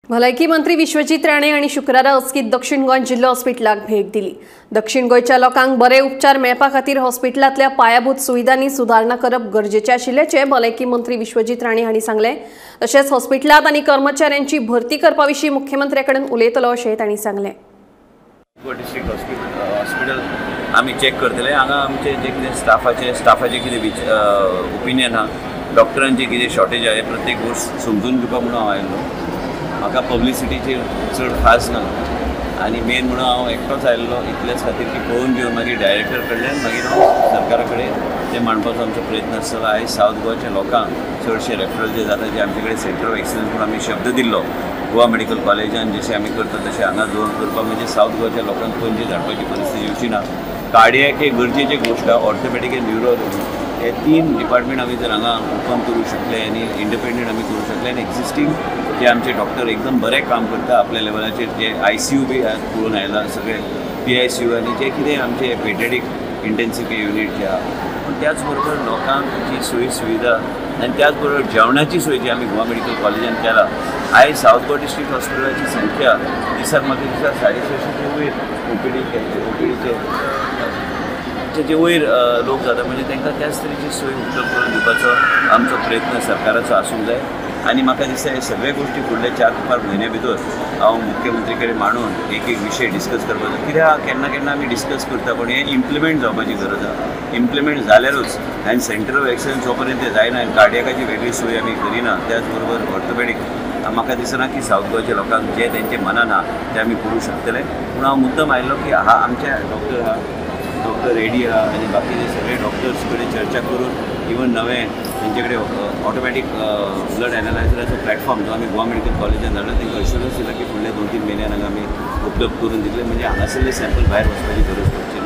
भलायकी मंत्री विश्वजीत राणे हांणी शुक्रारा अचकीत दक्षिण गोंय जिल्लो हॉस्पिटलाक भेट दिली. दक्षिण गोंयच्या लोकांक बरे उपचार मेळपा खातीर हॉस्पिटलांतल्या पायाभूत सुविधांनी सुदारणा करप गरजेचें आशिल्ल्याचें भलायकी मंत्री विश्वजीत राणे हांणी सांगलें. तशेंच हॉस्पिटलांत आनी कर्मचाऱ्यांची भरती करपा विशीं मुख्यमंत्र्या कडेन उलयतलो अशें तांणी सांगलें. डिस्ट्रिक्ट हॉस्पिटल आमी चॅक करतले. हांगा आमचे जे कितें स्टाफाचे कितें ओपिनियन आहा, डॉक्टरांचे कितें शॉर्टेज आहा, प्रत्येक गोश्ट समजून घेवपाक म्हणून हांव आयिल्लो. म्हाका पब्लिसिटीचेर चड खास ना आनी मेन म्हणून हांव एकटोच आयिल्लो इतलेच खातीर की पळोवन घेवन मागीर डायरेक्टर कडल्यान मागीर हांव सरकारा कडेन ते मांडपाचो आमचो प्रयत्न आसतलो. आयज सावथ गोवाच्या लोकांक चडशे रेफरल जे जाता, जे आमचे कडेन सेंटर ऑफ एक्सलन्स म्हणून आमी शब्द दिल्लो गोवा मेडिकल कॉलेजान जशें आमी करता तशें हांगा दवरून करपाक म्हणजे सावथ गोवाच्या लोकांक पणजे धाडपाची परिस्थिती येवची ना. कार्डियक एक गरजेची गोश्ट आहा, ऑर्थोपेडीक आनी न्युरो हे तीन डिपार्टमेंट आमी जर हांगा ओपन करूं शकले आनी इंडिपेंडंट आमी करूं शकले आनी एक्झिस्टींग जे आमचे डॉक्टर एकदम बरें काम करता आपल्या लेवलाचेर, जे ICU बी पळोवन आयला, सगळे PICU आनी जे कितें आमचे पेडियाट्रीक इंटेन्सीव केअर युनीट जे आहा, पूण त्याच बरोबर लोकांक जी सोयी सुविधा आनी त्याच बरोबर जेवणाची सोय जी आमी गोवा मेडिकल कॉलेजान केला. आयज सावथ गोवा डिस्ट्रिक्ट हॉस्पिटलाची संख्या दिसाक म्हाका दिसा 450 वयर ओपीडीचे जे वयर लोक जाता, म्हणजे तांकां त्याच तरेची सोय उपलब्ध करून दिवपाचो आमचो प्रयत्न सरकाराचो आसूंक जाय. आनी म्हाका दिसता हे सगळे गोश्टी फुडले 4-5 म्हयन्या भितर हांव मुख्यमंत्री कडेन मांडून एक एक विशय डिस्कस करपाचो. कित्याक केन्ना केन्ना आमी डिस्कस करता पूण हें इम्प्लिमेंट जावपाची गरज आहा. इम्प्लिमेंट जाल्यारूच आनी सेंटर ऑफ एक्सलन्स जो पर्यंत तें जायना आनी कार्डियकाची वेगळी सोय आमी करिना, त्याच बरोबर ऑर्थोपेडीक म्हाका दिसना की सावथ गोवाच्या लोकांक जे तेंचे मनान आहा तें आमी करूं शकतले. पूण हांव मुद्दम आयिल्लो की हा आमचे डॉक्टर आहा, डॉक्टर रेडी आहा आनी बाकीचे सगळे डॉक्टर्स कडेन चर्चा करून इवन नवे तेंचे कडेन ऑटोमॅटीक ब्लड एनालायझराचो प्लॅटफॉर्म जो आमी गोवा मेडिकल कॉलेजान धाडला, तांकां अश्युरन्स दिला की फुडले 2-3 म्हयन्यान हांगा आमी उपलब्ध करून दितले, म्हणजे हांगासरले सॅम्पल भायर वचपाची गरज पडची.